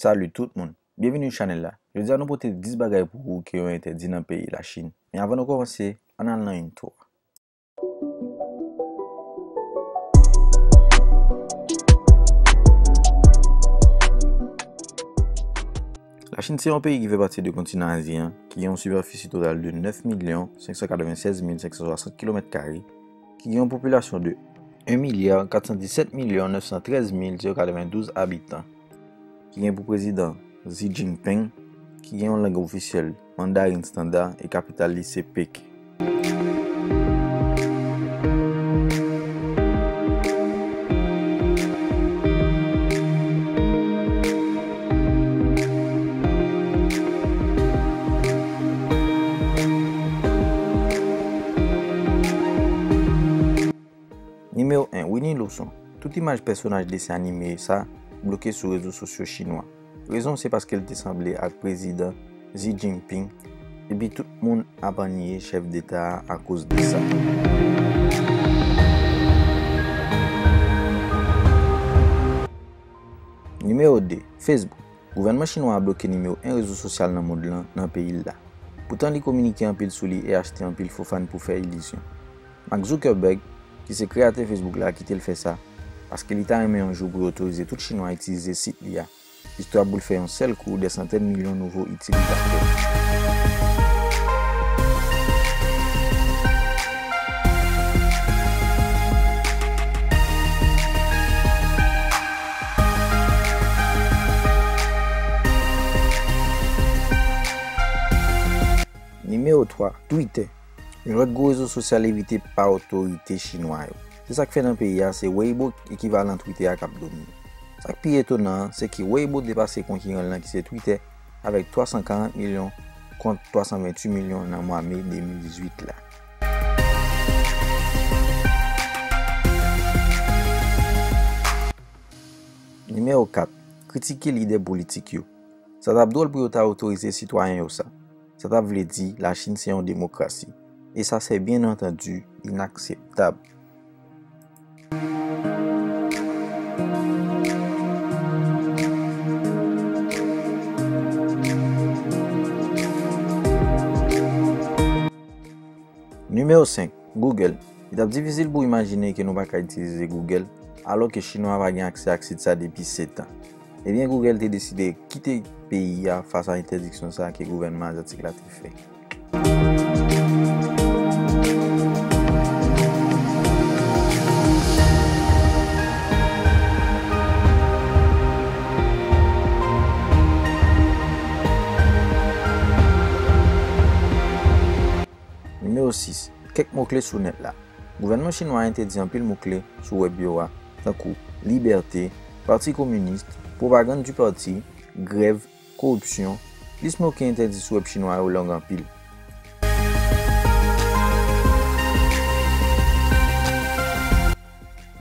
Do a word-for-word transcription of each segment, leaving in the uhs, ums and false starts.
Salut tout moun, byenvini sou chanèl la. Jodi a nou pote dis bagay pou ou ke yo entèdi nan peyi Lachin. Men avan nou kòmanse, ann al nan intro a. Lachin se yon peyi ki fè pati de kontinan azyen an, ki gen yon sipafisi total de nèf milyon senk san katrevennsèz mil senk san swasant kilomèt kare, ki gen yon popilasyon de un milliard quatre cent dix-sept millions neuf cent treize mille quatre-vingt-douze abitan, ki gen pou prezidan Xi Jinping, ki gen yon lang ofisyèl, Mandarin Standard, e kapital li se Pekin. Nimewo en, Winnie l'Ourson. Tout imaj pèsonaj desen anime sa bloke sou rezo sosyo chinwa. Rezon se paske l te sanble ak prezidan Xi Jinping, epi tout moun ap anniye chèf deta a akoz de sa. Nimewo de, Facebook. Gouvènman chinwa a bloke nimewo en rezo sosyal nan mond lan nan peyi l la. Poutan li kominike anpil sou li e achte anpil fo fan pou fè ilizyon. Mark Zuckerberg, ki se kreyatè Facebook la, kite l fè sa, paske li ta renmen yon jou pou yo otorize tout chinwa itilize sit li a. Istwa pou l fè yon sèl kou dè santèn milyon nouvo itilizatè. Nimewo twa, Twitter. Yon lòt gwo rezo sosyal evite pa otorite chinwa yo. Se sa k fè nan peyi a, se Weibo ekivalan Twitter a k ap domine. Sa k pi etonan an, se ke Weibo depase konkiran l lan ki se Twitter avèk twa san karant milyon kont twa san venntuit milyon nan mwa me de mil dizuit la. Nimewo kat, kritike lidè politik yo. Sa t ap dwòl pou yo ta otorize sitwayen yo sa. Sa t ap vle di Lachin se yon demokrasi. E sa se byen antandi inakseptab. Nimewo senk, Google. Li t ap difisil pou w imajine ke nou pa ka itilize Google, alò ke chinwa pa gen aksè ak sit sa depi sèt an. Ebyen, Google te deside kite peyi a fas a entèdiksyon sa a ke gouvènman azyatik la te fè. Nimewo sis, kèk mo kle sou nèt la. Gouvènman chinwa a entèdi anpil mo kle sou wèb yo a, tankou libète, pati kominis, pwopagann di pati, grèv, koripsyon. Lis mo ki entèdi sou wèb chinwa yo long anpil.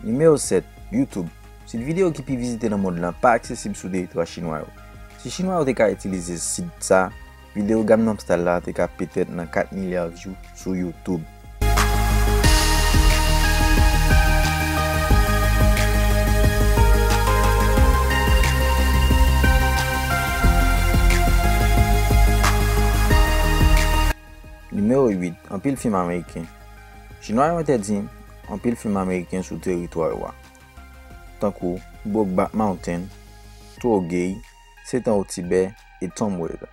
Nimewo sèt, YouTube. Sit videyo ki pi vizite nan mond lan pa aksesib sou teritwa chinwa yo. Si chinwa yo te ka itilize sit sa, videyo Gangnam Style la te ka petèt nan kat milya view sou YouTube. Nimewo uit, anpil fim ameriken. Chinwa yo entèdi anpil fim ameriken sou teritwa yo a, tankou Brokeback Mountain, True Gay, Setan o Tibè e Tomb Raider.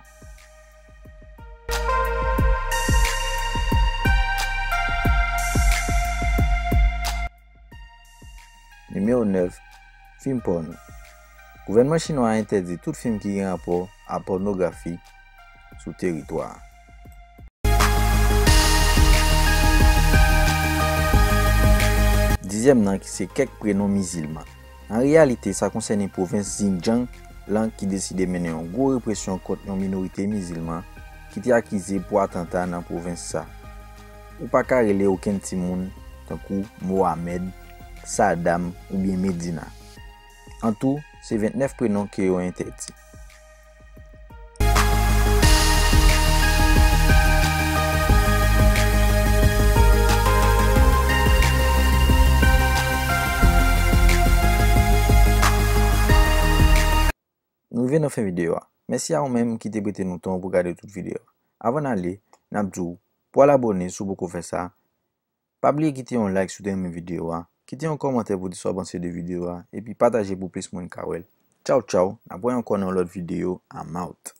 Nimewo nèf, fim pòno. Gouvènman chinwa a entèdi tout fim ki gen rapò a pònografi sou teritwa a. Dizyèm nan ki se kèk prenon mizilman. An reyalite, sa konsène pwovens Xinjiang lan ki deside mennen yon gwo represyon kont yon minorite mizilman ki te akize pou atanta nan pwovens sa. Ou pa ka rele okenn timoun tankou Mohamed, Saddam oubyen Medina. An tou, se vennèf prenon ke yo entèdi. Nou rive nan fen videyo a. Mèsi a ou menm ki te prete nou tan pou gade tout videyo a. Avan n ale, n ap di w, pou al abòne si w poko fè sa, pa bliye kite yon like si w te renmen videyo a, kite yon kòmantè pou di sa w panse de videyo a, epi pataje pou plis moun ka wè l. Tchaw tchaw, n ap wè ankò nan yon lòt videyo, I'm out.